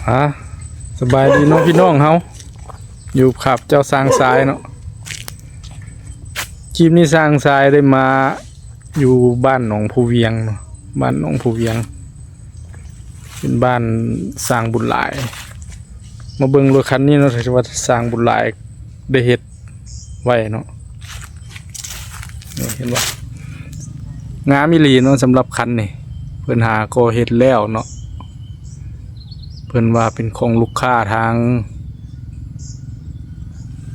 ຮະ ສະບາຍດີເນາະພີ່ນ້ອງເຮົາ ຢູ່ກັບເຈົ້າຊ່າງຊາຍເນາະ. ຄລິບນີ້ຊ່າງຊາຍໄດ້ມາຢູ່ບ້ານໜອງພູວຽງເນາະ, ບ້ານໜອງພູວຽງ ເປັນບ້ານຊ່າງບຸນຫຼາຍ. ມາເບິ່ງລົດຄັນນີ້ເນາະ ທີ່ວ່າຊ່າງບຸນຫຼາຍໄດ້ເຮັດໄວ້ເນາະ. ນີ້ເຫັນບໍ່? ງາມອີ່ຫຼີເນາະ ສຳລັບຄັນນີ້ ເພິ່ນຫາກໍເຮັດແລ້ວເນາະ. ເພິ່ນວ່າເປັນຂອງລູກຄ້າທາງ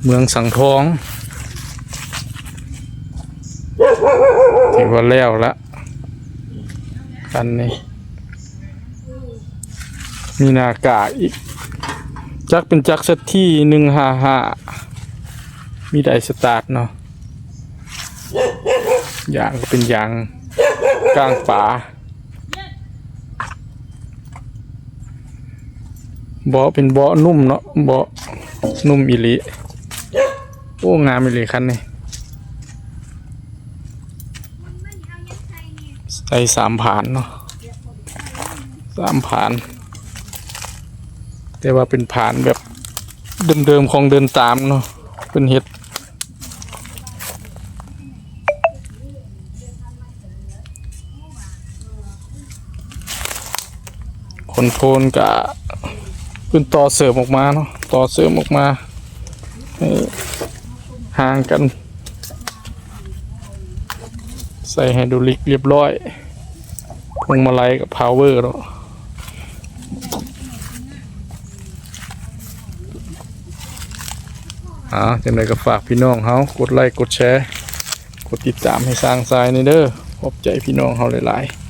ເມືອງສັງທອງ ຖືວ່າແລ້ວລະ ຄັນນີ້. ມີໜ້າກາກອີກ ຈັກເປັນຈັກເຊັດທີໜຶ່ງຫ້າຫ້າ ມີໄດສະຕາດເນາະ. ຢາງກໍເປັນຢາງກ້າງປາ, ເບາະເປັນເບາະນຸ້ມເນາະ, ເບາະນຸ້ມອີ່ຫຼີ. ໂອ້ ງາມອີ່ຫຼີຄັນນີ້. ໃສ່ສາມຜານເນາະ, ສາມຜານ ແຕ່ວ່າເປັນຜານແບບເດີມໆຂອງເດີນຕາມເນາະ ເພິ່ນເຮັດ. ຄົນໂທນກະເພິ່ນຕໍ່ເສີມອອກມາເນາະ, ຕໍ່ເສີມອອກມາໃຫ້ຫ່າງກັນ. ໃສ່ໄຮໂດຣລິກລຽບຮ້ອຍ, ພວງມາໄລກັບພາວເວີເນາະ. ອ່າ ຈັ່ງໃດກໍຝາກພີ່ນ້ອງເຮົາກົດໄລກົດແຊ ກົດຕິດຕາມໃຫ້ຊ່າງຊາຍແດ່ເດີ. ຂອບໃຈພີ່ນ້ອງເຮົາຫຼາຍໆ.